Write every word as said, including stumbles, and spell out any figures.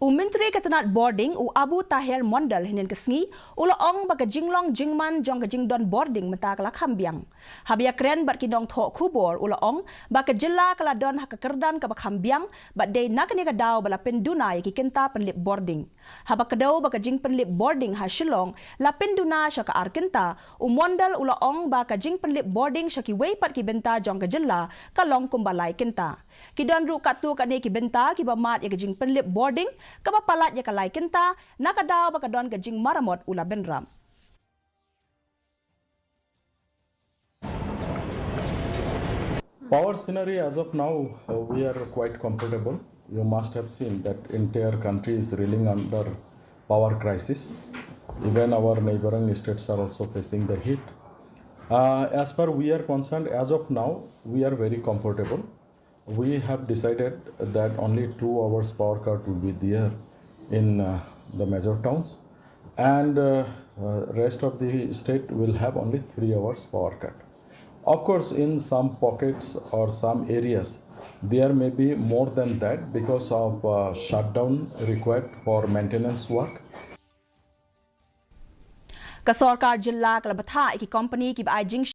U Myntri ka tnad bording u Abu Taher Mondal hynnin ka sngi u la ong ba ka jinglong jingman jong ka jingdon bording mynta ka la kham biang. Haba ïakren bad ki nongthoh khubor u la ong ba ka jylla ka la don ha ka kyrdan kaba kham biang bad dei na kane ka daw ba la pynduna ïa ki kynta pynlip bording. Haba kdew ba ka jingpynlip bording ha Shillong la pynduna sha ka ar kynta, u Mondal u la ong ba ka jingpynlip bording sha kiwei pat ki bynta jong ka jylla ka long kumba lai kynta. Ki don ruh katto katne ki bynta kiba mad ïa ka jingpynlip bording kaba palat ïa ka lai kynta na ka daw ba ka don ka jingmaramot u la bynrap. Power scenario as of now, uh, we are quite comfortable. You must have seen that entire country is reeling under power crisis. Even our neighboring states are also facing the heat. Uh, as far we are concerned, as of now, we are very comfortable. We have decided that only two hours power cut will be there in, uh, the major towns, and, uh, uh, rest of the state will have only three hours power cut. Of course, in some pockets or some areas, there may be more than that because of, uh, shutdown required for maintenance work. Ka sorkar jylla ka la bthah ïa ki company kiba ai jing